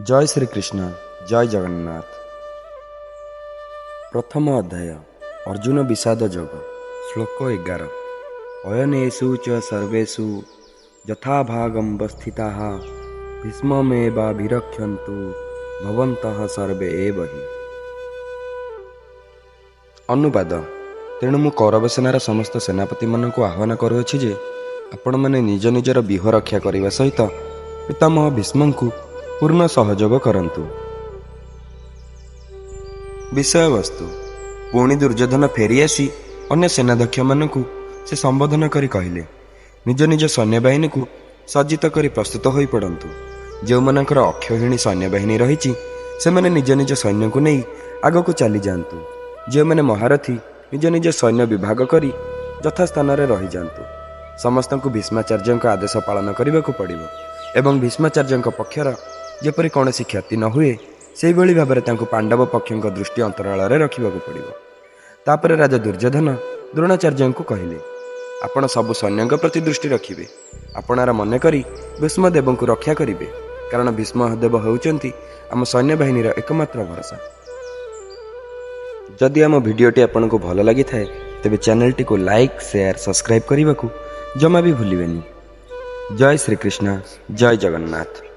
ଜୟ ଶ୍ରୀକୃଷ୍ଣ, ଜୟ ଜଗନ୍ନାଥ। ପ୍ରଥମ ଅଧ୍ୟାୟ, ଅର୍ଜୁନ ବିଷାଦ ଯୋଗ, ଶ୍ଲୋକ 11। ଅୟନେଷୁ ଚ ସର୍ବେଷୁ ଯଥାଭାଗମ୍ବସ୍ଥିତାଃ ଭୀଷ୍ମମେବାଭିରକ୍ଷନ୍ତୁ ଭବନ୍ତଃ ସର୍ବେ ଏବ ହି। ଅନୁବାଦ: ତେଣୁ ମୁଁ କୌରବ ସେନାର ସମସ୍ତ ସେନାପତିମାନଙ୍କୁ ଆହ୍ୱାନ କରୁଅଛି ଯେ ଆପଣମାନେ ନିଜ ନିଜର ବ୍ୟୂହ ରକ୍ଷା କରିବା ସହିତ ପିତାମହ ଭୀଷ୍ମଙ୍କୁ ପୂର୍ଣ୍ଣ ସହଯୋଗ କରନ୍ତୁ। ବିଷୟବସ୍ତୁ: ପୁଣି ଦୁର୍ଯ୍ୟୋଧନ ଫେରିଆସି ଅନ୍ୟ ସେନାଧ୍ୟକ୍ଷମାନଙ୍କୁ ସେ ସମ୍ବୋଧନ କରି କହିଲେ, ନିଜ ନିଜ ସୈନ୍ୟବାହିନୀକୁ ସଜ୍ଜିତ କରି ପ୍ରସ୍ତୁତ ହୋଇପଡ଼ନ୍ତୁ। ଯେଉଁମାନଙ୍କର ଅକ୍ଷୌହିଣୀ ସୈନ୍ୟବାହିନୀ ରହିଛି, ସେମାନେ ନିଜ ନିଜ ସୈନ୍ୟଙ୍କୁ ନେଇ ଆଗକୁ ଚାଲିଯାଆନ୍ତୁ। ଯେଉଁମାନେ ମହାରଥୀ, ନିଜ ନିଜ ସୈନ୍ୟ ବିଭାଗ କରି ଯଥାସ୍ଥାନରେ ରହିଯାଆନ୍ତୁ। ସମସ୍ତଙ୍କୁ ଭୀଷ୍ମାଚାର୍ଯ୍ୟଙ୍କ ଆଦେଶ ପାଳନ କରିବାକୁ ପଡ଼ିବ ଏବଂ ଭୀଷ୍ମାଚାର୍ଯ୍ୟଙ୍କ ପକ୍ଷର ଯେପରି କୌଣସି କ୍ଷତି ନ ହୁଏ, ସେହିଭଳି ଭାବରେ ତାଙ୍କୁ ପାଣ୍ଡବ ପକ୍ଷଙ୍କ ଦୃଷ୍ଟି ଅନ୍ତରାଳରେ ରଖିବାକୁ ପଡ଼ିବ। ତାପରେ ରାଜା ଦୁର୍ଯ୍ୟୋଧନ ଦ୍ରୋଣାଚାର୍ଯ୍ୟଙ୍କୁ କହିଲେ, ଆପଣ ସବୁ ସୈନ୍ୟଙ୍କ ପ୍ରତି ଦୃଷ୍ଟି ରଖିବେ। ଆପଣାର ମନେକରି ଭୀଷ୍ମଦେବଙ୍କୁ ରକ୍ଷା କରିବେ, କାରଣ ଭୀଷ୍ମଦେବ ହେଉଛନ୍ତି ଆମ ସୈନ୍ୟବାହିନୀର ଏକମାତ୍ର ଭରସା। ଯଦି ଆମ ଭିଡ଼ିଓଟି ଆପଣଙ୍କୁ ଭଲ ଲାଗିଥାଏ, ତେବେ ଚ୍ୟାନେଲଟିକୁ ଲାଇକ୍, ସେୟାର, ସବସ୍କ୍ରାଇବ୍ କରିବାକୁ ଜମା ବି ଭୁଲିବେନି। ଜୟ ଶ୍ରୀକୃଷ୍ଣ, ଜୟ ଜଗନ୍ନାଥ।